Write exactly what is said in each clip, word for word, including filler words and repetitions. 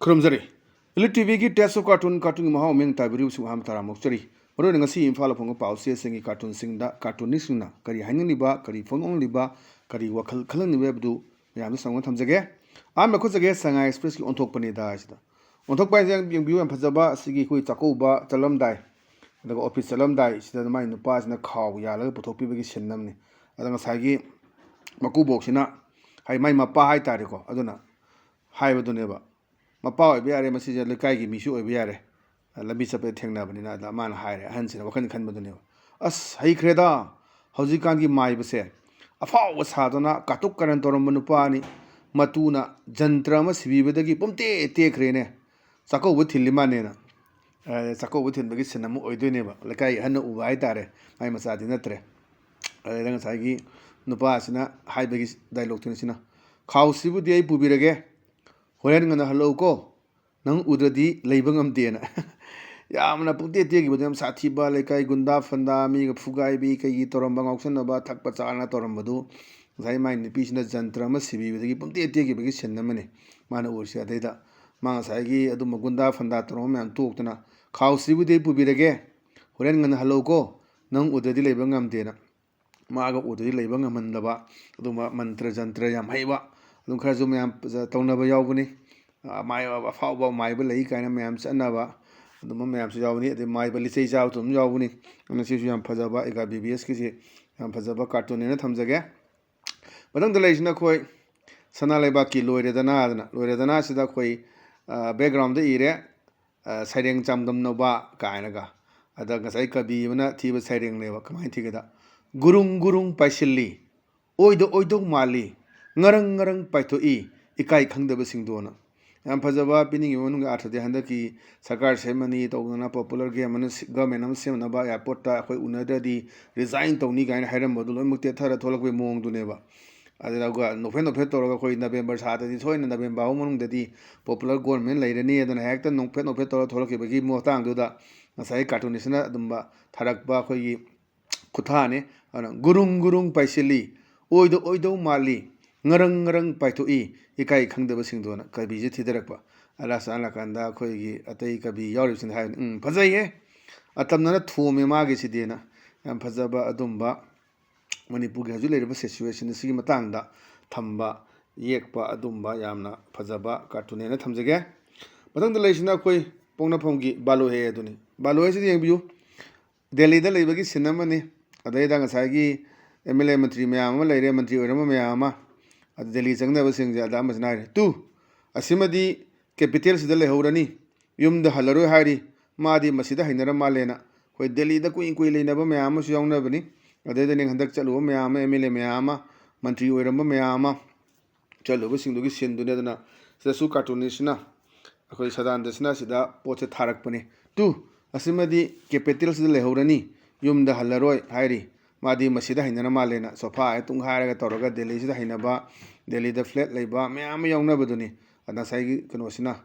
ꯈꯨꯔꯨꯝꯖꯔꯤ꯫ Elite ꯇꯤꯚꯤꯒꯤ Taste of Cartoon, ꯀꯥꯔꯇꯨꯟꯒꯤ ꯃꯍꯥꯎ ꯃꯤꯡ ꯇꯥꯕꯤꯔꯤꯕꯁꯤꯡ ꯑꯍꯥꯟꯕ ꯇꯔꯥꯃꯨꯛ ꯆꯔꯤ꯫ ꯃꯔꯨꯑꯣꯏꯅ ꯉꯁꯤ ꯏꯝꯐꯥꯜꯗ ꯐꯣꯡꯕ ꯄꯥꯎ ꯆꯦꯁꯤꯡꯒꯤ ꯀꯥꯔꯇꯨꯟꯁꯤꯡꯗ ꯀꯥꯔꯇꯨꯅꯤꯁꯁꯤꯡꯅ ꯀꯔꯤ ꯍꯥꯏꯅꯤꯡꯂꯤꯕ, ꯀꯔꯤ ꯐꯣꯡꯗꯣꯛꯅꯤꯡꯂꯤꯕ, ꯀꯔꯤ ꯋꯥꯈꯜ ꯈꯜꯍꯟꯅꯤꯡꯂꯤꯕ ꯍꯥꯏꯕꯗꯨ ꯃꯌꯥꯝꯗ ꯁꯟꯗꯣꯛꯅ ꯊꯝꯖꯒꯦ꯫ ꯑꯍꯥꯟꯕ ꯈꯨꯠꯆꯒꯦ ꯁꯉꯥꯏ ꯑꯦꯛꯁꯄ꯭ꯔꯦꯁꯀꯤ ꯑꯣꯟꯊꯣꯛꯄꯅꯤꯗ ꯍꯥꯏꯁꯤꯗ꯫ ꯑꯣꯟꯊꯣꯛꯄ ꯍꯥꯏꯁꯦ ꯌꯦꯡꯕꯤꯌꯨ, ꯌꯥꯝ ꯐꯖꯕ, ꯑꯁꯤꯒꯤ ꯑꯩꯈꯣꯏ ꯆꯥꯛꯀꯧꯕ ꯆꯠꯂꯝꯗꯥꯏ, ꯑꯗꯨꯒ ꯑꯣꯐꯤꯁ ꯆꯠꯂꯝꯗꯥꯏ ꯁꯤꯗ ꯃꯥꯏ ꯅꯨꯄꯥꯁꯤꯅ ꯈꯥꯎ ꯌꯥꯜꯂꯒ ꯄꯨꯊꯣꯛꯄꯤꯕꯒꯤ ꯁꯤꯟ ꯑꯃꯅꯤ꯫ ꯑꯗ ꯉꯁꯥꯏꯒꯤ ꯃꯀꯨꯕꯣꯛꯁꯤꯅ, ꯍꯥꯏ, ꯃꯥꯏ ꯃꯄꯥ ꯍꯥꯏꯇꯥꯔꯦꯀꯣ, ꯑꯗꯨꯅ ꯍꯥꯏꯕꯗꯨꯅꯦꯕ꯫ ꯃꯄꯥ ꯑꯣꯏꯕ ꯌꯥꯔꯦ, ꯃꯁꯤꯁꯦ ꯂꯩꯀꯥꯏꯒꯤ ꯃꯤꯁꯨ ꯑꯣꯏꯕ ꯌꯥꯔꯦ, ꯂꯝꯕꯤ ꯆꯠꯄꯗ ꯊꯦꯡꯅꯕꯅꯤꯅ꯫ ꯑꯗ ꯃꯥꯅ ꯍꯥꯏꯔꯦ, ꯑꯍꯟꯁꯤꯅ ꯋꯥꯈꯜ ꯈꯟꯕꯗꯨꯅꯦꯕ, "ꯑꯁ, ꯍꯩꯈ꯭ꯔꯦꯗ, ꯍꯧꯖꯤꯛꯀꯥꯟꯒꯤ ꯃꯥꯏꯕꯁꯦ ꯑꯐꯥꯎꯕ ꯁꯥꯗꯅ ꯀꯥꯇꯨꯛ ꯀꯥꯔꯟ ꯇꯧꯔꯝꯕ ꯅꯨꯄꯥꯅꯤ, ꯃꯇꯨꯅ ꯖꯟꯇ꯭ꯔ ꯑꯃ ꯁꯤꯕꯤꯕꯗꯒꯤ ꯄꯨꯝꯇꯦꯛ ꯇꯦꯛꯈ꯭ꯔꯦꯅꯦ꯫ ꯆꯥꯛꯀꯧꯕ ꯊꯤꯜꯂꯤ ꯃꯥꯅꯦꯅ"꯫ ꯑ, ꯆꯥꯛꯀꯧꯕ ꯊꯤꯟꯕꯒꯤ ꯁꯤꯟ ꯑꯃ ꯑꯣꯏꯗꯣꯏꯅꯦꯕ, ꯂꯩꯀꯥꯏ ꯑꯍꯟꯅ ꯎꯕ ꯍꯥꯏꯇꯥꯔꯦ, ꯃꯥꯏ ꯃꯆꯥꯗꯤ ꯅꯠꯇ꯭ꯔꯦ꯫ ꯑꯗꯨꯗ ꯉꯁꯥꯏꯒꯤ ꯅꯨꯄꯥꯁꯤꯅ ꯍꯥꯏꯕꯒꯤ ꯗꯥꯏꯂꯣꯛꯇꯨꯅꯤ ꯁꯤꯅ, "ꯈꯥꯎꯁꯤꯕꯨꯗꯤ ꯑꯩ ꯄꯨꯕꯤꯔꯒꯦ, ꯍꯣꯔꯦꯟ ꯉꯟꯅ ꯍꯜꯂꯛꯎꯀꯣ, ꯅꯪ ꯎꯗ꯭ꯔꯗꯤ ꯂꯩꯕ ꯉꯝꯗꯦꯅ"꯫ ꯌꯥꯝꯅ ꯄꯨꯡꯇꯦꯛ ꯇꯦꯛꯈꯤꯕꯗꯣ, ꯌꯥꯝ ꯁꯥꯊꯤꯕ, ꯂꯩꯀꯥꯏ ꯒꯨꯟꯗꯥ ꯐꯟꯗꯥ, ꯃꯤꯒ ꯐꯨꯒꯥꯏꯕꯤ, ꯀꯩꯒꯤ ꯇꯧꯔꯝꯕ, ꯉꯥꯎꯁꯟꯅꯕ, ꯊꯛꯄ ꯆꯥꯗꯅ ꯇꯧꯔꯝꯕꯗꯨ, ꯉꯁꯥꯏ ꯃꯥꯏ ꯅꯨꯄꯤꯁꯤꯅ ꯖꯟꯇ꯭ꯔ ꯑꯃ ꯁꯤꯕꯤꯕꯗꯒꯤ ꯄꯨꯡꯇꯦꯛ ꯇꯦꯛꯈꯤꯕꯒꯤ ꯁꯤꯟ ꯑꯃꯅꯤ ꯃꯥꯅ ꯎꯔꯤꯁꯦ꯫ ꯑꯗꯩꯗ ꯃꯥ ꯉꯁꯥꯏꯒꯤ ꯑꯗꯨꯝꯕ ꯒꯨꯟꯗꯥ ꯐꯟꯗꯥ ꯇꯧꯔꯝꯕ ꯃꯌꯥꯝ ꯇꯣꯛꯇꯅ, "ꯈꯥꯎꯁꯤꯕꯨꯗꯤ ꯑꯩ ꯄꯨꯕꯤꯔꯒꯦ, ꯍꯣꯔꯦꯟ ꯉꯟꯅ ꯍꯜꯂꯛꯎꯀꯣ, ꯅꯪ ꯎꯗ꯭ꯔꯗꯤ ꯂꯩꯕ ꯉꯝꯗꯦꯅ"꯫ ꯃꯥꯒ ꯎꯗ꯭ꯔꯗꯤ ꯂꯩꯕ ꯉꯝꯍꯟꯗꯕ, ꯑꯗꯨꯒꯨꯝꯕ ꯃꯟꯇ꯭ꯔ ꯖꯟꯇ꯭ꯔ ꯌꯥꯝ ꯍꯩꯕ, ꯑꯗꯨꯝ ꯈꯔꯁꯨ ꯃꯌꯥꯝ ꯇꯧꯅꯕ ꯌꯥꯎꯕꯅꯤ꯫ ꯑ, ꯃꯥꯏ-, ꯑꯐꯥꯎꯕ ꯃꯥꯏꯕ ꯂꯩ ꯀꯥꯏꯅ ꯃꯌꯥꯝ ꯆꯠꯅꯕ, ꯑꯗꯨꯝꯕ ꯃꯌꯥꯝꯁꯨ ꯌꯥꯎꯕꯅꯤ꯫ ꯑꯗꯩ ꯃꯥꯏꯕ ꯂꯤꯆꯩ ꯆꯥꯕꯁꯨ ꯑꯗꯨꯝ ꯌꯥꯎꯕꯅꯤ꯫ ꯑꯗꯨꯅ ꯁꯤꯁꯨ ꯌꯥꯝ ꯐꯖꯕ, ꯑꯦꯒꯥ ꯕꯤ ꯕꯤ ꯑꯦꯁꯀꯤꯁꯤ ꯌꯥꯝ ꯐꯖꯕ ꯀꯥꯔꯇꯨꯟꯅꯦꯅ ꯊꯝꯖꯒꯦ꯫ ꯃꯊꯪꯗ ꯂꯩꯔꯤꯁꯤꯅ ꯑꯩꯈꯣꯏ ꯁꯅꯥ ꯂꯩꯕꯥꯛꯀꯤ ꯂꯣꯏꯔꯦꯗꯅꯥꯗꯅ, ꯂꯣꯏꯔꯦꯗꯅꯥꯁꯤꯗ ꯑꯩꯈꯣꯏ, ꯑ, ꯕꯦꯛꯒ꯭ꯔꯥꯎꯟꯗ ꯏꯔꯦ, ꯑ, "ꯁꯩꯔꯦꯡ ꯆꯥꯡꯗꯝꯅꯕ" ꯀꯥꯏꯅꯒ꯫ ꯑꯗ ꯉꯁꯥꯏ ꯀꯕꯤ ꯑꯃꯅ ꯊꯤꯕ ꯁꯩꯔꯦꯡꯅꯦꯕ꯫ ꯀꯃꯥꯏꯅ ꯊꯤꯒꯦꯗ, "ꯒꯨꯔꯨꯡ ꯒꯨꯔꯨꯡ ꯄꯥꯏꯁꯤꯜꯂꯤ, ꯑꯣꯏꯗ ꯑꯣꯏꯗꯧ ꯃꯥꯜꯂꯤ, ꯉꯔꯪ ꯉꯔꯪ ꯄꯥꯏꯊꯣꯛꯏ, ꯏꯀꯥꯏ ꯈꯪꯗꯕꯁꯤꯡꯗꯣꯅ"꯫ ꯌꯥꯝ ꯐꯖꯕ ꯄꯤꯅꯤꯡꯉꯤꯕ ꯃꯅꯨꯡꯒꯤ ꯑꯥꯔꯊꯗꯤ, ꯍꯟꯗꯛꯀꯤ ꯁꯔꯀꯥꯔ ꯁꯦꯝꯃꯅꯤ ꯇꯧꯗꯅ, ꯄꯣꯄꯨꯂꯔ ꯒꯦꯝ ꯑꯃ ꯁꯤ-, ꯒꯚꯔꯟꯃꯦꯟ ꯑꯃ ꯁꯦꯝꯅꯕ, ꯑꯦꯌꯥꯔꯄꯣꯔꯠꯇ ꯑꯩꯈꯣꯏ ꯎꯅꯗ꯭ꯔꯗꯤ ꯔꯤꯖꯥꯏꯟ ꯇꯧꯅꯤ ꯀꯥꯏꯅ ꯍꯥꯏꯔꯝꯕꯗꯨ ꯂꯣꯏꯅꯃꯛ ꯇꯦꯊꯔ ꯊꯣꯛꯂꯛꯄꯒꯤ ꯃꯑꯣꯡꯗꯨꯅꯦꯕ꯫ ꯑꯗꯨꯒ ꯅꯣꯛꯐꯦꯠ ꯅꯣꯛꯐꯦꯠ ꯇꯧꯔꯒ ꯑꯩꯈꯣꯏ ꯅꯕꯦꯝꯕꯔ ꯊꯥꯗꯗꯤ ꯁꯣꯏꯅ ꯅꯕꯦꯝꯕꯔ ꯐꯥꯎ ꯃꯅꯨꯡꯗꯗꯤ ꯄꯣꯄꯨꯂꯔ ꯒꯣꯔꯃꯦꯟ ꯂꯩꯔꯅꯤ ꯑꯗꯨꯅ ꯍꯦꯛꯇ ꯅꯣꯛꯐꯦꯠ ꯅꯣꯛꯐꯦꯠ ꯇꯧꯔꯒ ꯊꯣꯛꯂꯛꯈꯤꯕꯒꯤ ꯃꯇꯥꯡꯗꯨꯗ ꯉꯁꯥꯏ ꯀꯥꯔꯇꯨꯅꯤꯁꯅ ꯑꯗꯨꯝꯕ ꯊꯥꯔꯛꯄ ꯑꯩꯈꯣꯏꯒꯤ ꯈꯨꯠꯊꯥꯅꯤ꯫ ꯑꯗꯨꯅ "ꯒꯨꯔꯨꯡ ꯒꯨꯔꯨꯡ ꯄꯥꯏꯁꯤꯜꯂꯤ, ꯑꯣꯏꯗ ꯑꯣꯏꯗꯧ ꯃꯥꯜꯂꯤ, ꯉꯔꯪ ꯉꯔꯪ ꯄꯥꯏꯊꯣꯛꯏ, ꯏꯀꯥꯏ ꯈꯪꯗꯕꯁꯤꯡꯗꯣꯅ" ꯀꯕꯤꯁꯦ ꯊꯤꯊꯔꯛꯄ꯫ ꯑꯂꯥꯁ ꯑꯂꯥꯀꯥꯟꯗ ꯑꯩꯈꯣꯏꯒꯤ ꯑꯇꯩ ꯀꯕꯤ ꯌꯥꯎꯔꯤꯕꯁꯤꯡ ꯍꯥꯏꯕꯅꯤ꯫ ꯎꯝ, ꯐꯖꯩꯍꯦ꯫ ꯑꯇꯝꯅꯅ ꯊꯣꯝꯃꯦ ꯃꯥꯒꯤꯁꯤꯗꯤꯅ꯫ ꯌꯥꯝ ꯐꯖꯕ ꯑꯗꯨꯝꯕ ꯃꯅꯤꯄꯨꯔꯒꯤ ꯍꯧꯖꯤꯛ ꯂꯩꯔꯤꯕ situation ꯑꯁꯤꯒꯤ ꯃꯇꯥꯡꯗ ꯊꯝꯕ, ꯌꯦꯛꯄ ꯑꯗꯨꯝꯕ ꯌꯥꯝꯅ ꯐꯖꯕ cartoon ꯍꯥꯏꯅ ꯊꯝꯖꯒꯦ꯫ ꯃꯊꯪꯗ ꯂꯩꯔꯤꯁꯤꯅ ꯑꯩꯈꯣꯏ ꯄꯣꯛꯅꯐꯝꯒꯤ ꯕꯥꯂꯣ ꯍꯦ ꯑꯗꯨꯅꯤ꯫ ꯕꯥꯂꯣ ꯍꯦꯁꯤꯗꯤ ꯌꯦꯡꯕꯤꯌꯨ꯫ ꯗꯦꯜꯂꯤꯗ ꯂꯩꯕꯒꯤ scene ꯑꯃꯅꯤ꯫ ꯑꯗꯩꯗ ꯉꯁꯥꯏꯒꯤ MLA ꯃꯟꯇ꯭ꯔꯤ ꯃꯌꯥꯝ ꯑꯃ ꯂꯩꯔꯦ, ꯃꯟꯇ꯭ꯔꯤ ꯑꯣꯏꯔꯝꯕ ꯃꯌꯥꯝ ꯑꯃ꯫ ꯑꯗ ꯗꯦꯜꯂꯤ ꯆꯪꯅꯕꯁꯤꯡꯁꯦ ꯑꯗ ꯑꯃꯁꯤꯅ ꯍꯥꯏꯔꯦ, "ꯇꯨ, ꯑꯁꯤꯃꯗꯤ capitalꯁꯤꯗ ꯂꯩꯍꯧꯔꯅꯤ, ꯌꯨꯝꯗ ꯍꯜꯂꯔꯣꯏ ꯍꯥꯏꯔꯤ, ꯃꯥꯗꯤ ꯃꯁꯤꯗ ꯍꯩꯅꯔ ꯃꯥꯜꯂꯦꯅ"꯫ ꯑꯩꯈꯣꯏ ꯗꯦꯜꯂꯤꯗ ꯀꯨꯏ ꯀꯨꯏ ꯂꯩꯅꯕ ꯃꯌꯥꯝ ꯑꯃꯁꯨ ꯌꯥꯎꯅꯕꯅꯤ꯫ ꯑꯗꯩꯗꯅꯦ ꯍꯟꯗꯛ ꯆꯠꯂꯨꯕ ꯃꯌꯥꯝ ꯑꯃ, MLA ꯃꯌꯥꯝ ꯑꯃ, ꯃꯟꯇ꯭ꯔꯤ ꯑꯣꯏꯔꯝꯕ ꯃꯌꯥꯝ ꯑꯃ, ꯆꯠꯂꯨꯕꯁꯤꯡꯗꯨꯒꯤ sceneꯗꯨꯅꯤ꯫ ꯑꯗꯨꯅ ꯁꯤꯗꯁꯨ cartoonistꯁꯤꯅ, ꯑꯩꯈꯣꯏ ꯁꯗꯥꯅꯟꯗꯁꯤꯅ ꯁꯤꯗ ꯄꯣꯠꯁꯦ ꯊꯥꯔꯛꯄꯅꯤ꯫ "ꯇꯨ, ꯑꯁꯤꯃꯗꯤ capitalꯁꯤꯗ ꯂꯩꯍꯧꯔꯅꯤ, ꯌꯨꯝꯗ ꯍꯜꯂꯔꯣꯏ ꯍꯥꯏꯔꯤ, ꯃꯥꯗꯤ ꯃꯁꯤꯗ ꯍꯩꯅꯔ ꯃꯥꯜꯂꯦꯅ" ꯁꯣꯐꯥ ꯍꯥꯏ ꯇꯨꯡꯈꯥꯏꯔꯒ ꯇꯧꯔꯒ ꯗꯦꯜꯂꯤꯁꯤꯗ ꯍꯩꯅꯕ, ꯗꯦꯜꯂꯤꯗ flat ꯂꯩꯕ ꯃꯌꯥꯝ ꯑꯃ ꯌꯥꯎꯅꯕꯗꯨꯅꯤ꯫ ꯑꯗ ꯉꯁꯥꯏꯒꯤ ꯀꯩꯅꯣꯁꯤꯅ,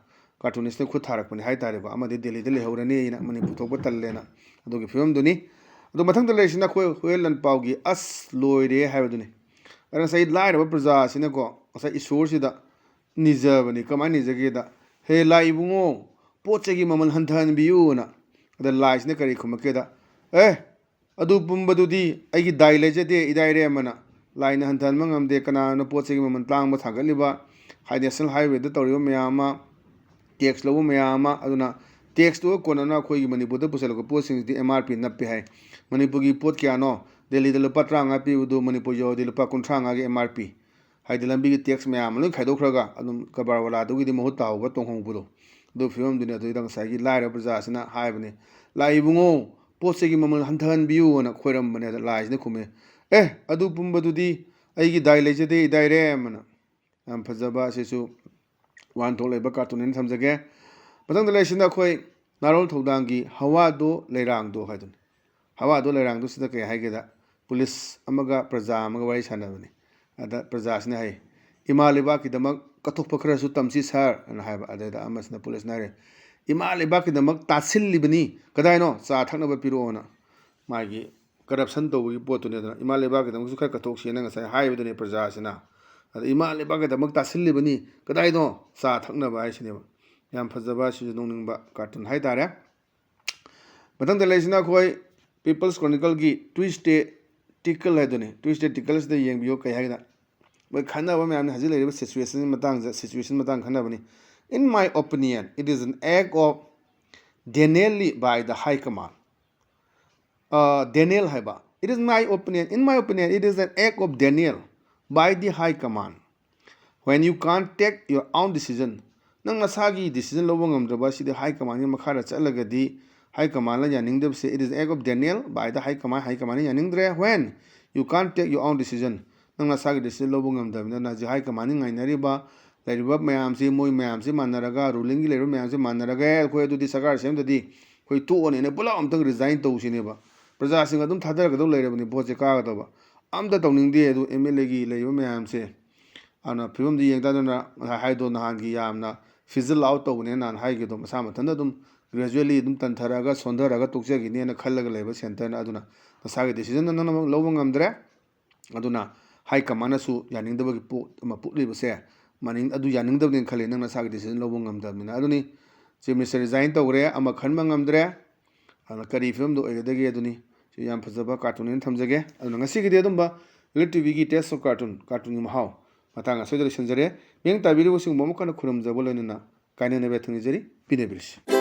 cartoonistꯅ ꯈꯨꯠ ꯊꯥꯔꯛꯄꯅꯤ ꯍꯥꯏ ꯇꯥꯔꯦꯀꯣ꯫ "ꯑꯃꯗꯤ ꯗꯦꯜꯂꯤꯗ ꯂꯩꯍꯧꯔꯅꯤꯅ, ꯃꯅꯤꯄꯨꯔ ꯊꯣꯛꯄ ꯇꯜꯂꯦꯅ", ꯑꯗꯨꯒꯤ ꯐꯤꯕꯝꯗꯨꯅꯤ꯫ ꯑꯗꯨ ꯃꯊꯪꯗ ꯂꯩꯔꯤꯁꯤꯅ ꯑꯩꯈꯣꯏ ꯍꯨꯌꯦꯟ ꯂꯟꯄꯥꯎꯒꯤ "ꯑꯁ ꯂꯣꯏꯔꯦ" ꯍꯥꯏꯕꯗꯨꯅꯤ꯫ ꯑꯗ ꯉꯁꯥꯏ ꯂꯥꯏꯔꯕ ꯄ꯭ꯔꯖꯥ ꯑꯁꯤꯅꯀꯣ, ꯉꯁꯥꯏ ꯏꯁꯣꯔꯁꯤꯗ ꯅꯤꯖꯕꯅꯤ꯫ ꯀꯃꯥꯏꯅ ꯅꯤꯖꯒꯦꯗ, "ꯍꯦ ꯂꯥꯏ ꯏꯕꯨꯡꯉꯣ, ꯄꯣꯠ ꯆꯩꯒꯤ ꯃꯃꯜ ꯍꯟꯊꯍꯟꯕꯤꯌꯨꯅ"꯫ ꯑꯗ ꯂꯥꯏꯁꯤꯅ ꯀꯔꯤ ꯈꯨꯝꯃꯛꯀꯦꯗ, "ꯑꯦ, ꯑꯗꯨ ꯄꯨꯝꯕꯗꯨꯗꯤ ꯑꯩꯒꯤ ꯗꯥꯏ ꯂꯩꯖꯗꯦ, ꯏꯗꯥꯏꯔꯦꯝꯕꯅ꯫ ꯂꯥꯏꯅ ꯍꯟꯊꯍꯟꯕ ꯉꯝꯗꯦ꯫ ꯀꯅꯥꯅ ꯄꯣꯠ ꯆꯩꯒꯤ ꯃꯃꯜ ꯇꯥꯡꯕ ꯊꯥꯡꯒꯠꯂꯤꯕ? ꯍꯥꯏ, national highwayꯗ ꯇꯧꯔꯤꯕ ꯃꯌꯥꯝ ꯑꯃ, tax ꯂꯧꯕ ꯃꯌꯥꯝ ꯑꯃ, ꯑꯗꯨꯅ taxꯇꯨꯒ ꯀꯣꯟꯅꯅ ꯑꯩꯈꯣꯏꯒꯤ ꯃꯅꯤꯄꯨꯔꯗ ꯄꯨꯁꯤꯜꯂꯛꯄ ꯄꯣꯠꯁꯤꯡꯁꯤꯗꯤ MRP ꯅꯞꯄꯦ" ꯍꯥꯏ꯫ ꯃꯅꯤꯄꯨꯔꯒꯤ ꯄꯣꯠ ꯀꯌꯥꯅꯣ ꯗꯦꯜꯂꯤꯗ ꯂꯨꯄꯥ ꯇꯔꯥꯃꯉꯥ ꯄꯤꯕꯗꯨ ꯃꯅꯤꯄꯨꯔ ꯌꯧꯔꯗꯤ ꯂꯨꯄꯥ ꯀꯨꯟꯊ꯭ꯔꯥ ꯃꯉꯥꯒꯤ MRP꯫ ꯍꯥꯏꯗꯤ ꯂꯝꯕꯤꯒꯤ tax ꯃꯌꯥꯝ ꯑꯃ ꯂꯣꯏ ꯈꯥꯏꯗꯣꯛꯈ꯭ꯔꯒ ꯑꯗꯨꯝ ꯀꯔꯕꯥꯔ ꯋꯥꯂꯥꯗꯨꯒꯤꯗꯤ ꯃꯍꯨꯠ ꯇꯥꯍꯧꯕ, ꯇꯣꯡꯍꯧꯕꯗꯣ꯫ ꯑꯗꯨ ꯐꯤꯕꯝꯗꯨꯅꯤ꯫ ꯑꯗꯨꯗꯩꯗ ꯉꯁꯥꯏꯒꯤ ꯂꯥꯏꯔꯕ ꯄ꯭ꯔꯖꯥꯁꯤꯅ ꯍꯥꯏꯕꯅꯤ, "ꯂꯥꯏ ꯏꯕꯨꯡꯉꯣ, ꯄꯣꯠ ꯆꯩꯒꯤ ꯃꯃꯜ ꯍꯟꯊꯍꯟꯕꯤꯌꯨ" ꯑꯅ ꯈꯣꯏꯔꯝꯕꯅꯦ꯫ ꯑꯗ ꯂꯥꯏꯁꯤꯅ ꯈꯨꯝꯃꯦ, "ꯑꯦ, ꯑꯗꯨ ꯄꯨꯝꯕꯗꯨꯗꯤ ꯑꯩꯒꯤ ꯗꯥꯏ ꯂꯩꯖꯗꯦ, ꯏꯗꯥꯏꯔꯦꯝꯕꯅ"꯫ ꯌꯥꯝ ꯐꯖꯕ, ꯑꯁꯤꯁꯨ ꯋꯥꯍꯟꯊꯣꯛ ꯂꯩꯕ cartoon ꯑꯣꯏꯅ ꯊꯝꯖꯒꯦ꯫ ꯃꯊꯪꯗ ꯂꯩꯔꯤꯁꯤꯅ ꯑꯩꯈꯣꯏ ꯅꯥꯔꯣꯜ ꯊꯧꯗꯥꯡꯒꯤ "ꯍꯋꯥꯗꯣ ꯂꯩꯔꯥꯡꯗꯣ" ꯍꯥꯏꯗꯨꯅꯤ꯫ "ꯍꯋꯥꯗꯣ ꯂꯩꯔꯥꯡꯗꯣ" ꯁꯤꯗ ꯀꯩ ꯍꯥꯏꯒꯦꯗ, ꯄꯨꯂꯤꯁ ꯑꯃꯒ ꯄ꯭ꯔꯖꯥ ꯑꯃꯒ ꯋꯥꯔꯤ ꯁꯥꯟꯅꯕꯅꯤ꯫ ꯑꯗ ꯄ꯭ꯔꯖꯥꯁꯤꯅ ꯍꯥꯏ, "ꯏꯃꯥ ꯂꯩꯕꯥꯛꯀꯤꯗꯃꯛ ꯀꯠꯊꯣꯛꯄ ꯈꯔꯁꯨ ꯇꯝꯁꯤ ꯁꯥꯔ" ꯑꯅ ꯍꯥꯏꯕ꯫ ꯑꯗꯩꯗ ꯑꯃꯁꯤꯅ, ꯄꯨꯂꯤꯁꯅ ꯍꯥꯏꯔꯦ, "ꯏꯃꯥ ꯂꯩꯕꯥꯛꯀꯤꯗꯃꯛ ꯇꯥꯁꯤꯜꯂꯤꯕꯅꯤ, ꯀꯗꯥꯏꯅꯣ ꯆꯥ ꯊꯛꯅꯕ ꯄꯤꯔꯛꯑꯣꯅ"꯫ ꯃꯥꯒꯤ corruption ꯇꯧꯕꯒꯤ ꯄꯣꯠꯇꯨꯅꯤ꯫ ꯑꯗꯨꯅ ꯏꯃꯥ ꯂꯩꯕꯥꯛꯀꯤꯗꯃꯛꯁꯨ ꯈꯔ ꯀꯠꯊꯣꯛꯁꯤꯅ ꯉꯁꯥꯏ ꯍꯥꯏꯕꯗꯨꯅꯤ ꯄ꯭ꯔꯖꯥꯁꯤꯅ꯫ ꯑꯗ "ꯏꯃꯥ ꯂꯩꯕꯥꯛꯀꯤꯗꯃꯛ ꯇꯥꯁꯤꯜꯂꯤꯕꯅꯤ, ꯀꯗꯥꯏꯅꯣ ꯆꯥ ꯊꯛꯅꯕ" ꯍꯥꯏꯁꯤꯅꯦꯕ꯫ ꯌꯥꯝ ꯐꯖꯕ, ꯁꯤꯁꯨ ꯅꯣꯛꯅꯤꯡꯕ cartoon ꯍꯥꯏꯇꯥꯔꯦ꯫ ꯃꯊꯪꯗ ꯂꯩꯔꯤꯁꯤꯅ ꯑꯩꯈꯣꯏ People's Chronicleꯒꯤ Twisted Tickle ꯍꯥꯏꯗꯨꯅꯤ꯫ Twisted Tickleꯁꯤꯗ ꯌꯦꯡꯕꯤꯌꯨ, ꯀꯩ ꯍꯥꯏꯒꯦꯗ, ꯃꯣꯏ ꯈꯟꯅꯕ ꯃꯌꯥꯝꯅꯤ ꯍꯧꯖꯤꯛ ꯂꯩꯔꯤꯕ situation ꯃꯇꯥꯡꯁꯦ, situation ꯃꯇꯥꯡ ꯈꯟꯅꯕꯅꯤ꯫ "In my opinion, it is an act of denial by the high command." ꯑ, denial ꯍꯥꯏꯕ꯫ "It is my opinion, in my opinion, it is an act of denial by the high command. When you can't take your own decision." ꯅꯪ ꯅꯁꯥꯒꯤ decision ꯂꯧꯕ ꯉꯝꯗ꯭ꯔꯕ, ꯁꯤꯗꯤ high commandꯒꯤ ꯃꯈꯥꯗ ꯆꯠꯂꯒꯗꯤ high commandꯅ ꯌꯥꯅꯤꯡꯗꯕꯁꯦ, it is act of denial by the high command, high commandꯅ ꯌꯥꯅꯤꯡꯗ꯭ꯔꯦ꯫ When you can't take your own decision, ꯅꯪ ꯅꯁꯥꯒꯤ decision ꯂꯧꯕ ꯉꯝꯗꯕꯅꯤꯅ, ꯍꯧꯖꯤꯛ high commandꯅ ꯉꯥꯏꯅꯔꯤꯕ, ꯂꯩꯔꯤꯕ ꯃꯌꯥꯝꯁꯤ, ꯃꯣꯏ ꯃꯌꯥꯝꯁꯤ ꯃꯥꯟꯅꯔꯒ, rulingꯒꯤ ꯂꯩꯔꯤꯕ ꯃꯌꯥꯝꯁꯤ ꯃꯥꯟꯅꯔꯒ, "ꯑꯦ, ꯑꯩꯈꯣꯏ ꯑꯗꯨꯗꯤ ꯁꯔꯀꯥꯔ ꯁꯦꯝꯗꯗꯤ ꯑꯩꯈꯣꯏ ꯇꯣꯛꯑꯅꯤꯅ ꯄꯨꯂꯞ ꯑꯝꯇꯪ resign ꯇꯧꯁꯤꯅꯦꯕ꯫ ꯄ꯭ꯔꯖꯥꯁꯤꯡ ꯑꯗꯨꯝ ꯊꯥꯗꯔꯒꯗꯧ ꯂꯩꯔꯕꯅꯤ, ꯚꯣꯠꯁꯦ ꯀꯥꯒꯗꯧꯕ꯫ ꯑꯝꯇ ꯇꯧꯅꯤꯡꯗꯦ ꯑꯗꯨ MLAꯒꯤ ꯂꯩꯔꯤꯕ ꯃꯌꯥꯝꯁꯦ꯫ ꯑꯗꯨꯅ ꯐꯤꯕꯝꯗꯤ ꯌꯦꯡ ꯇꯥꯗꯅ ꯉꯁꯥꯏ ꯍꯥꯏꯗꯣ ꯅꯍꯥꯟꯒꯤ ꯌꯥꯝꯅ fizzle out ꯇꯧꯕꯅꯦꯅ ꯅꯍꯥꯟ ꯍꯥꯏꯈꯤꯗꯣ, ꯃꯁꯥ ꯃꯊꯟꯇ ꯑꯗꯨꯝ gradually ꯑꯗꯨꯝ ꯇꯟꯊꯔꯛꯑꯒ ꯁꯣꯟꯊꯔꯒ ꯇꯣꯛꯆꯈꯤꯅꯦꯅ ꯈꯜꯂꯒ ꯂꯩꯕ centreꯅ꯫ ꯑꯗꯨꯅ ꯅꯁꯥꯒꯤ decision ꯅꯪꯅ ꯂꯧꯕ ꯉꯝꯗ꯭ꯔꯦ꯫ ꯑꯗꯨꯅ high commandꯅꯁꯨ ꯌꯥꯅꯤꯡꯗꯕꯒꯤ ꯄꯣꯠ ꯑꯃ ꯄꯣꯛꯂꯤꯕꯁꯦ, ꯃꯅꯤꯡ ꯑꯗꯨ ꯌꯥꯅꯤꯡꯗꯕꯅꯦꯅ ꯈꯜꯂꯤ, ꯅꯪ ꯅꯁꯥꯒꯤ decision ꯂꯧꯕ ꯉꯝꯗꯕꯅꯤꯅ꯫ ꯑꯗꯨꯅꯤ, Chief Minister resign ꯇꯧꯈ꯭ꯔꯦ, ꯑꯃ ꯈꯟꯕ ꯉꯝꯗ꯭ꯔꯦ꯫ ꯑꯗꯨꯅ ꯀꯔꯤ ꯐꯤꯕꯝꯗ ꯑꯣꯏꯒꯗꯒꯦ ꯑꯗꯨꯅꯤ꯫ ꯁꯤ ꯌꯥꯝ ꯐꯖꯕ cartoon ꯑꯣꯏꯅ ꯊꯝꯖꯒꯦ꯫ ꯑꯗꯨꯅ ꯉꯁꯤꯒꯤꯗꯤ ꯑꯗꯨꯝꯕ Elite TVꯒꯤ Taste of Cartoon, cartoonꯒꯤ ꯃꯍꯥꯎ ꯃꯇꯥꯡ ꯑꯁꯤꯗ ꯂꯣꯏꯁꯤꯟꯖꯔꯦ꯫ ꯃꯤꯠꯌꯦꯡ ꯇꯥꯕꯤꯔꯤꯕꯁꯤꯡꯕꯨ ꯑꯃꯨꯛ ꯍꯟꯅ ꯈꯨꯔꯨꯝꯖꯕ ꯂꯣꯏꯅꯅ ꯀꯥꯏꯅꯅꯕ ꯌꯥꯊꯪ ꯅꯤꯖꯔꯤ꯫ ꯄꯤꯅꯕꯤꯔꯁꯤ꯫